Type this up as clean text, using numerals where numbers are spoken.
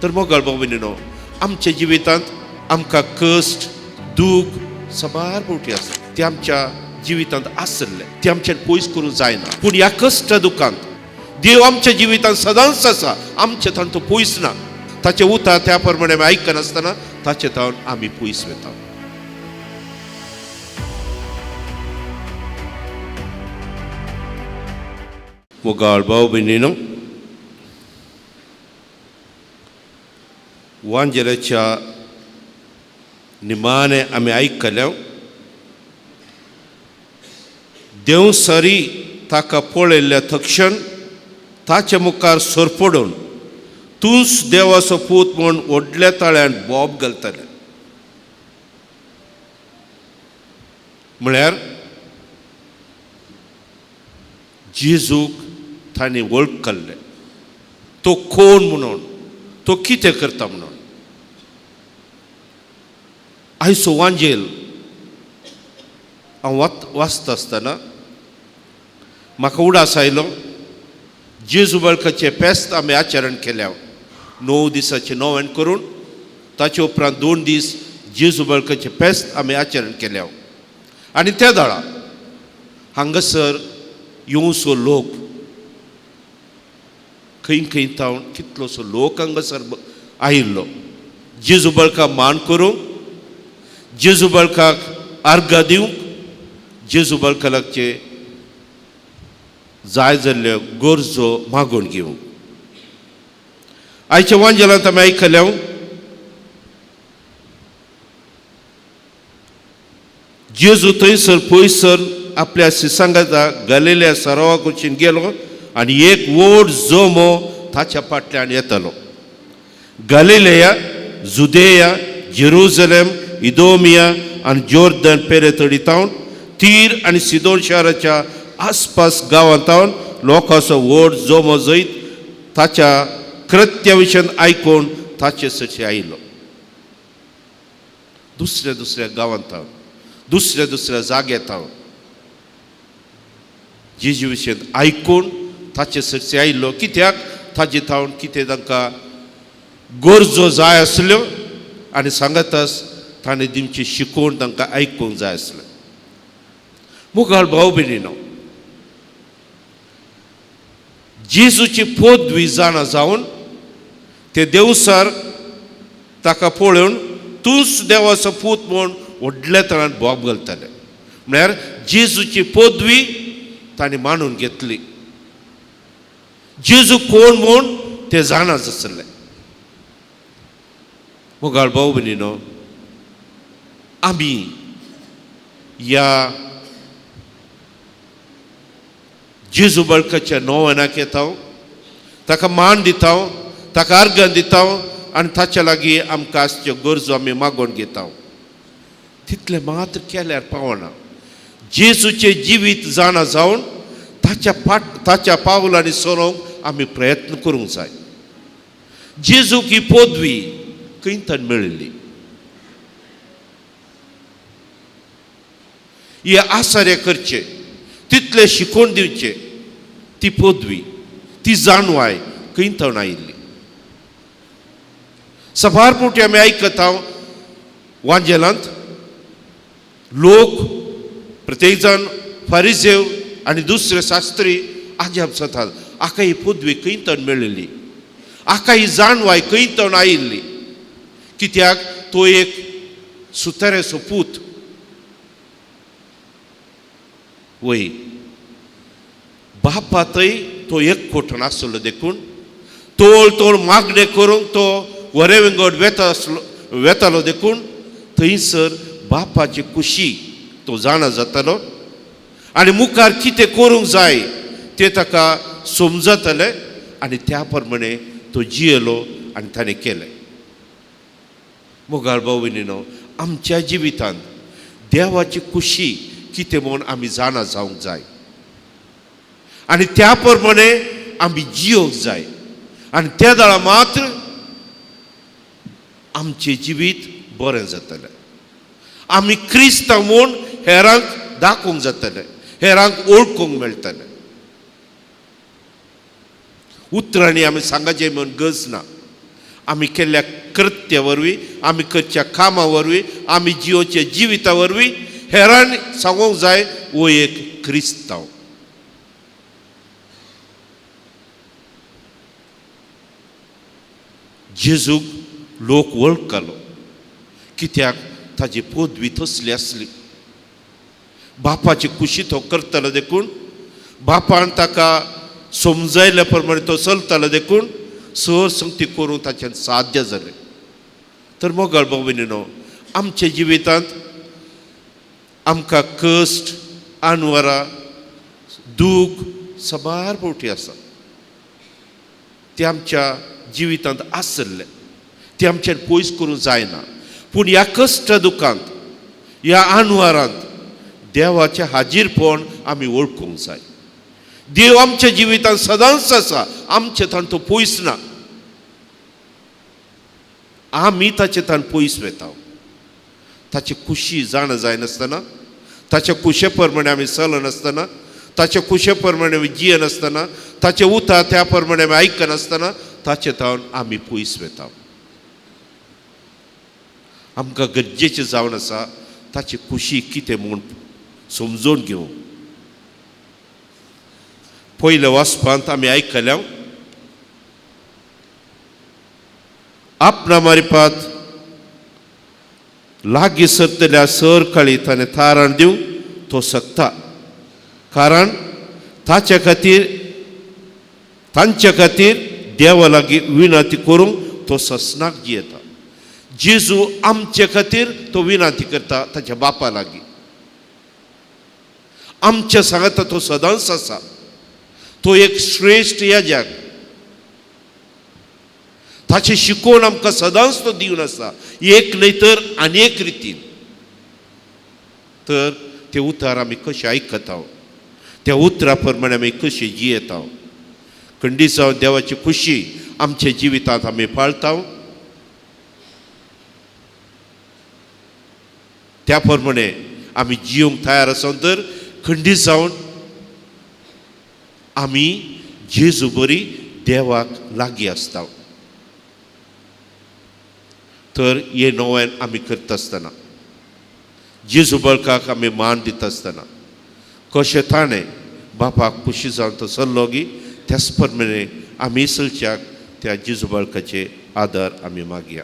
तर मोगाळ भाव भयणीनो, आमच्या जिवितांत आमकां कश्ट दूख साबार फावटी आसा, ते आमच्या जिवितांत आसले, ते आमच्यान पयस करूंक जायना. पूण ह्या कश्ट दुखांत देव आमच्या जिवितांत सदांच आसा, आमच्या तावन तो पयस ना. ताचें उतर त्या प्रमाणे आमी आयकनासतना ताचे तावन आमी पयस वता. मोगाळ भाव भयणीनो, वांजेलाच्या निमाणे आमी आयकल्या देवसरी ताका पळयल्ल्या तक्षण ताचे मुखार सरपडून तूंच देवाचो पूत म्हूण व्हडल्या ताळ्यान बोब घालतले. म्हळ्यार जेजूक ताणें वळखल्लें, तो कोण म्हणून, तो कितें करता म्हणून. आयचो वांजेल हांव वाचता आसतना म्हाका उडास आयलो, जेजू बळकाचें फेस्त आमी आचरण केल्या 9 दिसाचें नोवेन करून ताचे उपरांत 2 दीस जेजू बळकाचें फेस्त आमी आचरण केल्या. आनी त्या दाळा हांगासर येवचो लोक खंय खंय तावन कितलोसो लोक हांगासर आयिल्लो जेजू बळका मान करूंक, जेजू बळकाक आर्गां दिवंक, जेजू बळका लागचे जाय जाल्ल्यो गरजो मागून घेवंक. आयच्या वांजेलांत आमी आयकल्या जेजू थंयसर पयसर आपल्या शिसांगाता गलेल्या सरावा कुशीन गेलो आनी एक व्हड जमो ताच्या फाटल्यान येतालो. गलिलेया, जुदेया, जेरुजलेम, इदोमिया आनी जोर्दन पेरेतडी तावन तीर आनी सिदोन शाराच्या आसपास गांवांत तावन लोकांचो व्हड जमो जैत ताच्या कृत्या विशयान आयकून ताचे सरशी आयलो. दुसऱ्या दुसऱ्या गांवांत तावन, दुसऱ्या दुसऱ्या जाग्यार तावन जेजू विशयान आयकून ताचे सरशी आयलो. कित्याक ताजे तावन कितें तांकां गरजो जाय आसल्यो आनी सांगतास ताणें दिवची शिकोवण तांकां आयकूंक जाय आसलें. मुखार भाव भयणीनो, जेजूची पदवी जाणा जावन ते देवसार ताका पळोवन तूंच देवाचो पूत म्हूण व्हडल्या तरान बोब घालताले. म्हळ्यार जेजूची पदवी ताणें मानून घेतली. जेजू कोण म्हूण ते जाणाच आसले. मुखार भाव भयणीनो, आमी ह्या जेजू बळकाच्या नोवनाक येता, ताका मान दिता, ताका आर्गां दिता आनी ताच्या लागीं आमकां आसच्यो गरजो आमी मागोवन घेता. तितलें मात्र केल्यार पावना. जेजूचें जिवीत जाणा जावन ताच्या पाट ताच्या पावलांनी सरोवंक आमी प्रयत्न करूंक जाय. जेजूक ही पदवी खंयतन मेळिल्ली, हे आसारे करचे तितले शिकोवन दिवचे ती पदवी, ती जाणवाय खंयतन आयिल्ली. सभार फावटी आमी आयकता वांजेलांत लोक प्रत्येक जाण फारिजेव आनी दुसरे शास्त्री आजाप जातात, आका ही पदवी खंयतन मेळिल्ली, आका ही जाणवाय खंयतन आयिल्ली. कित्याक तो एक सुताऱ्याचो पूत वय, बापातय तो एककोटन नासलो देखून तोळ तोळ मागणें करूंक तो वरे विंगड वेता आसलो वेतालो देखून थंयसर बापाची खुशी तो जाणा जातालो आनी मुखार कितें करूंक जाय तें ताका समजतलें आनी त्या प्रमाणे तो जियेलो आनी ताणें केलें. मोगाळ भाव भयणीनो, आमच्या जिवितांत देवाची खुशी कितें म्हूण आमी जाणा जावंक जाय आनी त्या प्रमाणे आमी जियोंक जाय आनी त्या दाळा मात्र आमचें जिवीत बरें जातलें. आमी क्रिस्तांव म्हूण हेरांक दाखोवंक जातलें, हेरांक वळखूंक मेळटलें. उतरांनी आमी सांगाचें म्हूण गरज ना, आमी केल्ल्या कृत्या वरवीं, आमी करच्या कामा वरवीं, आमी जियोच्या जिविता वरवीं हेरांनी सांगूंक जाय वो एक क्रिस्तांव. जेजूक लोक वळखलो कित्याक ताजी पदवी तसली आसली. बापाची खुशी तो करतालो देखून, बापान ताका समजायल्या प्रमाणे तो चलतालो देखून सर संगती करूंक ताच्यान साध्य जालें. तर मोगाळ भाव भयणीनो, आमच्या जिवितांत आमकां कश्ट, आनवरां, दूख साबार फावटी आसा. ते आमच्या जिवितांत आसले, ते आमच्यान पयस करूंक जायना. पूण ह्या कश्ट दुखांत, ह्या आनवारांत देवाचें हाजीरपण आमी वळखूंक जाय. देव आमच्या जिवितांत सदांच आसा, आमचे थान तो पयस ना. आमी ताचे थान पयस वता. ताची खुशी जाणा जायनासतना, ताच्या खुशे प्रमाणे आमी चलनासतना, ताच्या खुशे प्रमाणे आमी जियनासतना, ताचें उतर त्या प्रमाणे आमी आयकनासतना ताचे थावन आमी पयस वता. आमकां गरजेचें जावन आसा ताची खुशी कितें म्हूण समजून घेवंक. पयल्या वाचपांत आमी आयकल्या, आपणा मारिपात लागीं सरतल्या सरकाळी ताणें तारण दिवंक तो शकता, कारण ताच्या खातीर, तांच्या खातीर देवा लागीं विनंती करूंक तो ससनाक जियेता. जेजू आमचे खातीर तो विनंती करता ताच्या बापा लागीं. आमच्या सांगाता तो सदांच आसा. तो एक श्रेश्ठ याजक. ताचें शिकोवन आमकां सदांच तो दिवन आसा, एक न्हय तर आनी एक रितीन. तर ते उतर आमी कशें आयकता, त्या उतरा प्रमाणे आमी कशें जियेता, खंडीत जावन देवाची खुशी आमच्या जिवितांत आमी पाळता, त्या प्रमाणे आमी जिवंक तयार आसा तर खंडीत जावन आमी जेजू बरी देवाक लागीं आसता. तर हे नव्यान आमी करता आसतना, जेजू बळकाक आमी मान दिता आसतना, कशें ताणें बापाक खुशी जावन तो चल्लो गी, त्याच प्रमाणे आमी चलच्याक त्या जेजू बाळकाचे आदार आमी मागया.